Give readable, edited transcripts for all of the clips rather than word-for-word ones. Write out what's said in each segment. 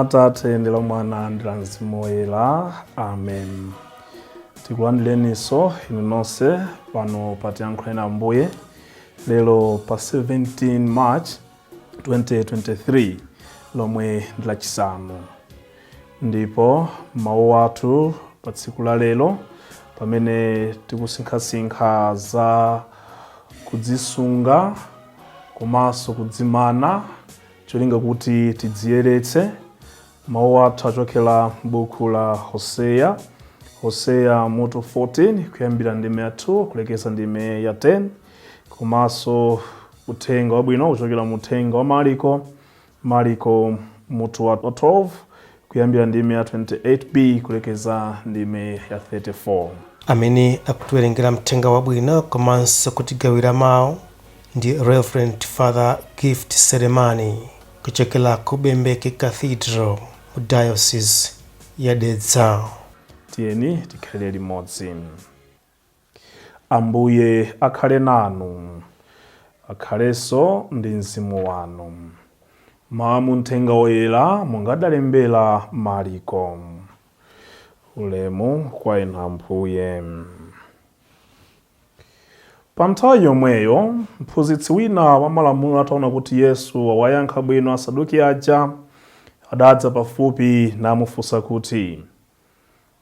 La Atate ndi la Mwana ndi la Mzimu Woyera. Amen. Tikulandireninso inu nonse pano pa Tiyankhuleni Ambuye lero pa 17 March 2023, lomwe ndi Lachisanu. Ndipo mawu athu pa tsiku la lero, pamene tikusinkhasinkha za kudzisunga komanso kudzimana cholinga kuti tidziyeretse, mawu athu achokera m'buku la Hoseya, Hoseya mutu 14, kuyambira ndime ya 2 kulekeza ndime ya 10, komanso uthenga wabwino kuchokera mu uthenga wa Mariko, Mariko mutu wa 12, kuyambira ndime ya 28b kulekeza ndime ya 34. Amene akutiwerengera mthenga wabwino komanso kutigawira mawu ndi Reverend Father Gift Selemani kuchokera ku Bembeke Cathedral mu Diocese ya Dedza. Tiyeni tikhalire limodzi. Ambuye akhale nanu. Akhalenso ndi mzimu wanu. Mawu mu Mthenga Woyera monga adalembera Mariko. Ulemu kwa inu, Ambuye. Pa nthawi yomweyo, mphunzitsi wina wa malamulo ataona kuti Yesu wawayankha bwino Asaduki aja, adadza pafupi namufunsa kuti,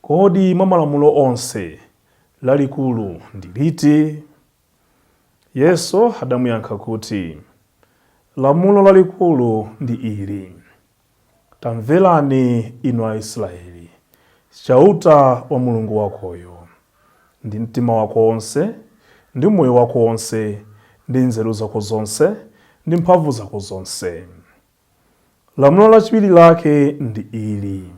Kodi mwa malamulo onse, lalikulu ndi liti? Yesu adamuyankha kuti, Lamulo lalikulu ndi ili: Tamverani inu Aisraeli, Chauta wa Mulungu wakoyo, ndi mtima wako wonse, ndi moyo wako wonse, ndi nzeru zako zonse, ndi mphamvu zako zonse. Lamulo lachiwiri lake ndi ili: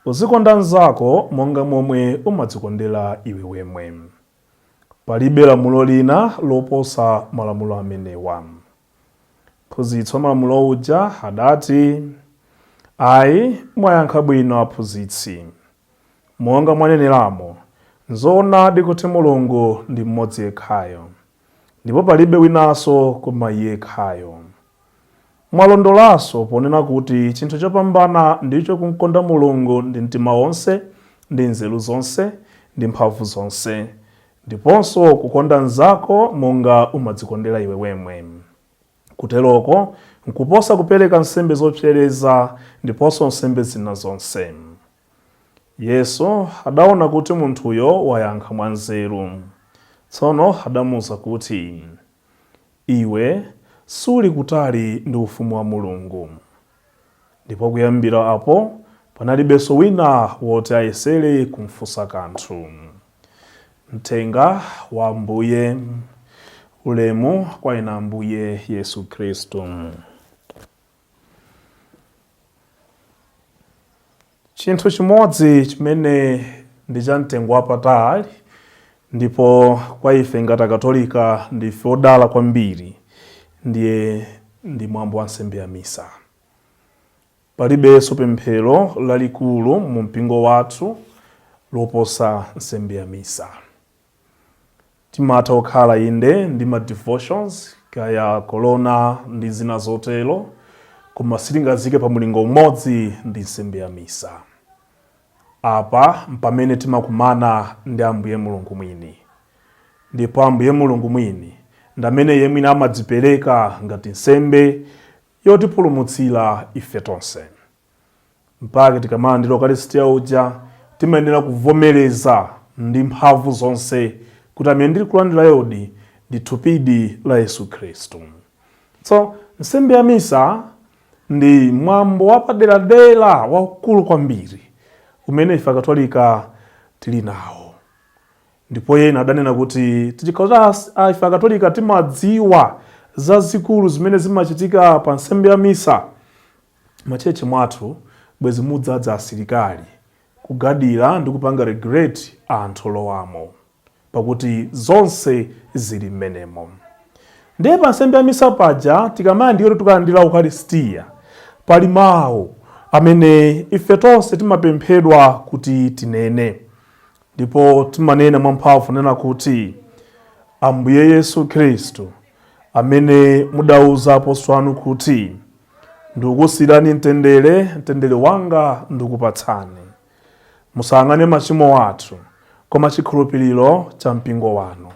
Uzikonda mnzako monga momwe umadzikondera iwe wemwe. Palibe lamulo lina loposa malamulo amenewa. Mphunzitsi wa malamulo uja adati, Ayi, mwayankha bwino, aphunzitsi. Monga mwaneneramo, nzoonadi kuti Mulungu ndi mmodzi yekhayo, ndipo palibe winanso koma Iye yekhayo. Mwalondolanso ponena kuti chinthu chopambana ndicho kumkonda Mulungu ndi mtima wonse, ndi nzeru zonse, ndi mphamvu zonse, ndiponso kukonda mnzako monga umadzikondera iwe wemwe. Kuteroko nkuposa kupereka nsembe zopsereza ndiponso nsembe zina zonse. Yesu adaona kuti munthuyo wayankha mwanzeru. Tsono adamuuza kuti, Iwe suli kutali ndi Ufumu wa Mulungu. Ndipo kuyambira apo panalibenso wina woti ayesere kumfunsa kanthu. Mthenga wa Ambuye. Ulemu kwa inu, Ambuye Yesu Khristu. Chinthu chimodzi chimene ndi cha mtengo wapatali, ndipo kwa ife ngati Akatolika ndife odala kwambiri, ndiye ndi mwambo wa nsembe ya misa. Palibenso pemphero lalikulu mu mpingo wathu loposa nsembe ya misa. Timatha kukhala inde ndi ma devotions, kaya kolona ndi zina zotero, koma sitingaziike pa mulingo umodzi ndi nsembe ya misa. Apa mpamene timakumana ndi Ambuye Mulungu mwini, ndipo Ambuye Mulungu mwini ndi amene iye mwini amadzipereka ngati nsembe yotipulumutsira ife tonse. Mpake tikamalandira Ukaristiya uja timayenera kuvomereza ndi mphamvu zonse kuti amene ndili kulandirayodi ndi thupidi la Yesu Khristu. So nsembe ya misa ndi mwambo wapaderadera waukulu kwambiri umene ife Akatolika tili nawo. Ndipo ena adanena kuti tichikhala kuti ife Akatolika timadziwa zazikulu zimene zimachitika pa nsembe ya misa, matchechi mwathu bwezi mudzadza asilikali kugadira ndi kupanga regulate anthu olowamo, pakuti zonse zili mmenemo. Ndiye pa nsembe ya misa paja, tikamayandikira kuti tikalandira Ukaristiya, pali mawu amene ife tonse timapemphedwa kuti tinene, ndipo timanena mwamphamvu nena kuti, Ambuye Yesu Khristu, amene mudauza apostolo anu kuti, Ndikukusiyirani mtendere, mtendere wanga ndikupatsani. Musayang'ane machimo athu, koma chikhulupiriro cha mpingo wanu.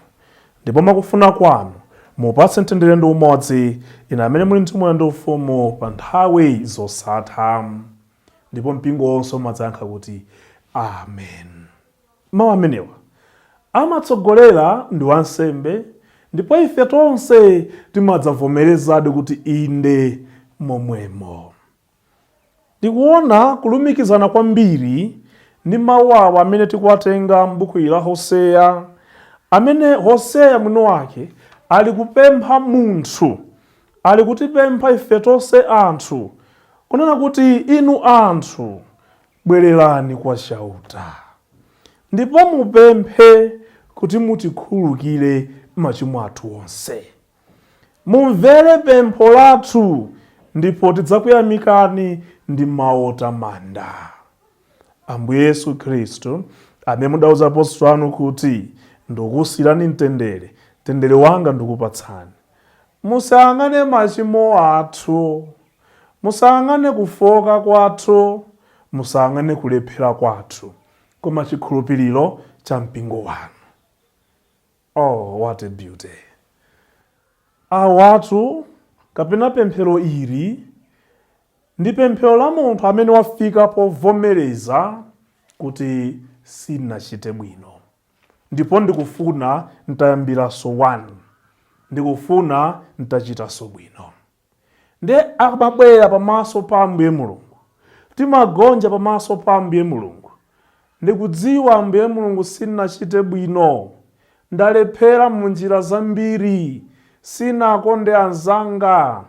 Ndipo mwakufuna kwanu mupatse mtendere ndi umodzi, inu amene muli ndi moyo ndi ufumu pa nthawi zosatha. Ndipo mpingo wonse umadzayankha kuti, Amen. Mawu amenewa amatsogolera ndi wansembe, ndipo ife tonse timadzavomerezadi kuti inde momwemo. Ndikuona kulumikizana kwambiri ndi mawu awa amene tikuwatenga m'buku la Hoseya, amene Hoseya mwini wake ali kupempha munthu, ali kutipempha ife tonse anthu, kunena kuti inu anthu bwererani kwa Chauta ndipo mupemphe kuti mutikhululukire machimo athu onse. Mumvere pempho lathu ndipo tidzakuyamikani ndi mawu otamanda. Ambuye Yesu Khristu, amene mudauza apostolo anu kuti, Ndikusiyirani mtendere, mtendere wanga ndikupatsani. Musayang'ane machimo athu, musayang'ane kufooka kwathu, musayang'ane kulephera kwathu, koma chikhulupiriro cha mpingo wanu. Oh, what a beauty! Awatu kapena pemphero ili ndi pemphero la munthu amene wafika povomereza kuti sindinachite bwino ndipo ndikufuna ntayambiranso 1, ndikufuna ntachitanso bwino. Nde amabwera pamaso pa Ambuye Mulungu, timagonja pamaso pa Ambuye Mulungu. Ndikudziwa Ambuye Mulungu sindinachite bwino, ndalephera munjira zambiri, sinakonde anzanga,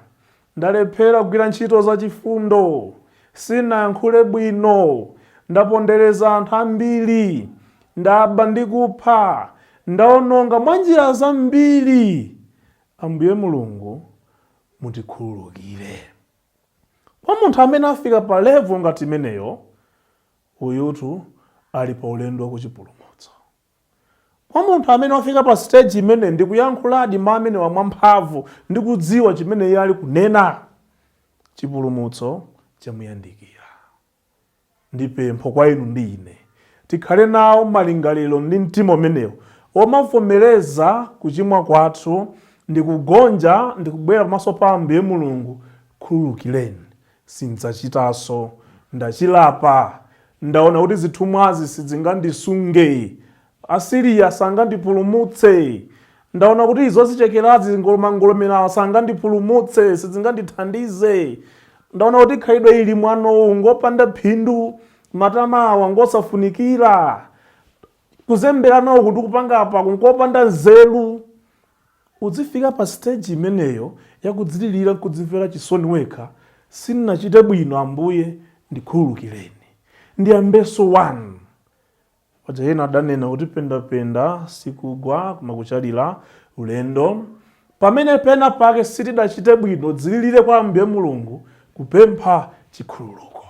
ndalephera kugwira ntchito zachifundo, sinayankhule bwino, ndapondereza anthu ambiri, ndaba ndi kupha, ndaononga mwa njira zambiri. Ambuye Mulungu mutikhululukire. Kwa munthu amene afika pa level ngati imeneyo, uyutu ali pa ulendo wakuchipulumutso. Kwa munthu amene wafika pa stage imene ndikuyankhuladi mawu amenewa mwamphamvu ndi kudziwa chimene iye ali kunena, chipulumutso chamuyandikira. Ndi pempho kwa inu ndi ine, tikhale nawo malingaliro ndi mtima umenewo womavomereza kuchimwa kwathu ndi kugonja ndi kubwera pamaso pa Ambuye Mulungu, khululukireni, sindidzachitanso, ndachilapa, ndaona kuti zithumwazi sidzingandisunge, Asiriya sangandipulumutse, ndaona kuti zozichekerazi mangolomerawa sangandipulumutse, sidzingandithandize, ndaona kuti khalidwe ili mwanowu ngopanda phindu, matama awa ngosafunikira, kuzemberana uku ndikupanga apa nkopanda nzeru. Udzifika pa stage imeneyo yakudzilirira nkudzimvera chisoni wekha, sindinachite bwino Ambuye ndikhululukireni, ndiyambenso 1. Paja ena adanena kuti pendapenda sikugwa koma kuchalira ulendo. Pamene pena pake sitidachite bwino, dzililire kwa Ambuye Mulungu kupempha chikhululuko.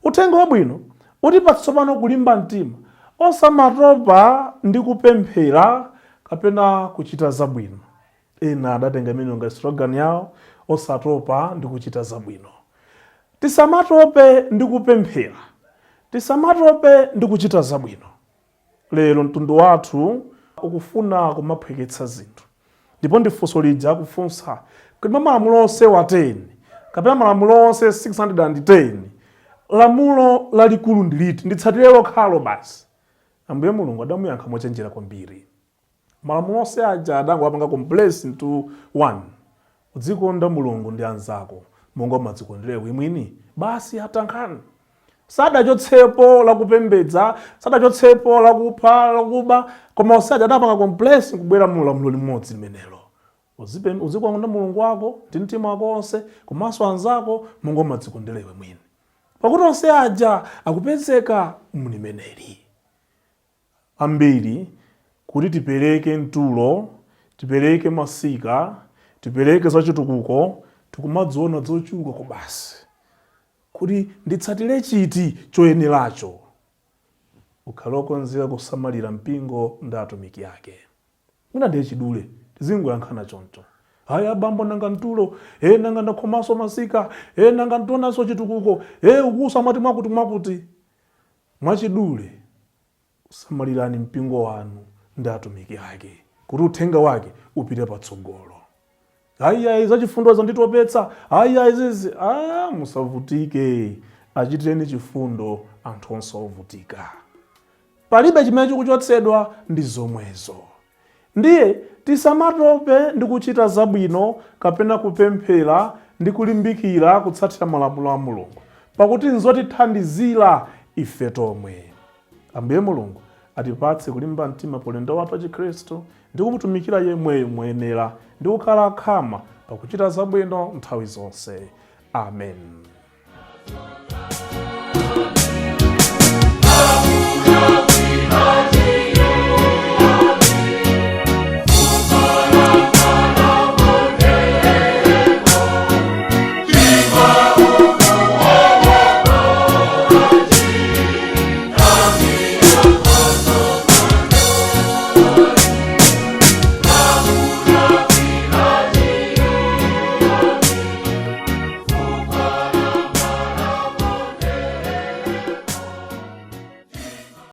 Uthenga Wabwino utipatsa tsopano kulimba mtima, osamatopa ndi kupemphera kapena kuchita zabwino. Ena adatenga imeneyo ngati slogan yawo, osatopa ndi kuchita zabwino. Tisamatope ndi kupemphera, tisamatope ndi kuchita zabwino. Lero mtundu wathu ukufuna kumaphweketsa zinthu, ndipo ndi funso lija akufunsa kuti mwa malamulo onse wa 10 kapena malamulo onse 610 lamulo lalikulu ndi liti? Nditsatire lokhalo basi. Ambuye Mulungu adamuyankha mochenjera kwambiri. Malamulo onse aja adangowapanga compress into one. Udzikonda Mulungu ndi anzako monga umadzikondera iwe mwini. Basi atha nkhani. Sadachotsepo lakupembedza, sadachotsepo lakupha, lakuba, koma onse aja adapanga compress nkubwera mu lamulo limodzi limenelo. Uzikonda Mulungu wako ndi mtima wako wonse komanso anzako monga umadzikondera iwe mwini. Pakuti onse aja akupezeka mulimeneli. Ambiri kuti tipereke mtulo, tipereke masika, tipereke zachitukuko, tikumadziona zochuluka kwabasi. Kuti nditsatire chiti choyeneracho? Ukhale okonzeka kusamalira mpingo ndi atumiki ake. Mwina ndiye chidule, tizingoyankhana choncho. Ayi abambo, nanga mtulo e, nanga ndakhomanso masika e, nanga ntionanso chitukuko e, ukusa mwati mwakuti mwakuti. Mwachidule, samalirani mpingo wanu ndi atumiki ake kuti uthenga wake upite patsogolo. Ayi, ayi, zachifundo zanditopetsa, ayi, ayi, zizi. Ah, musavutike, achitireni chifundo anthu onse ovutika. Palibe chimene chikuchotsedwa, ndi zomwezo. Ndiye tisamatope ndi kuchita zabwino kapena kupemphera ndi kulimbikira kutsatira malamulo a Mulungu, pakuti nzotithandizira ife tomwe. Ambuye Mulungu atipatse kulimba mtima paulendo wathu wa Chikhristu ndi kumutumikira yemweyo moyenera ndi kukhala khama pakuchita zabwino nthawi zonse. Amen.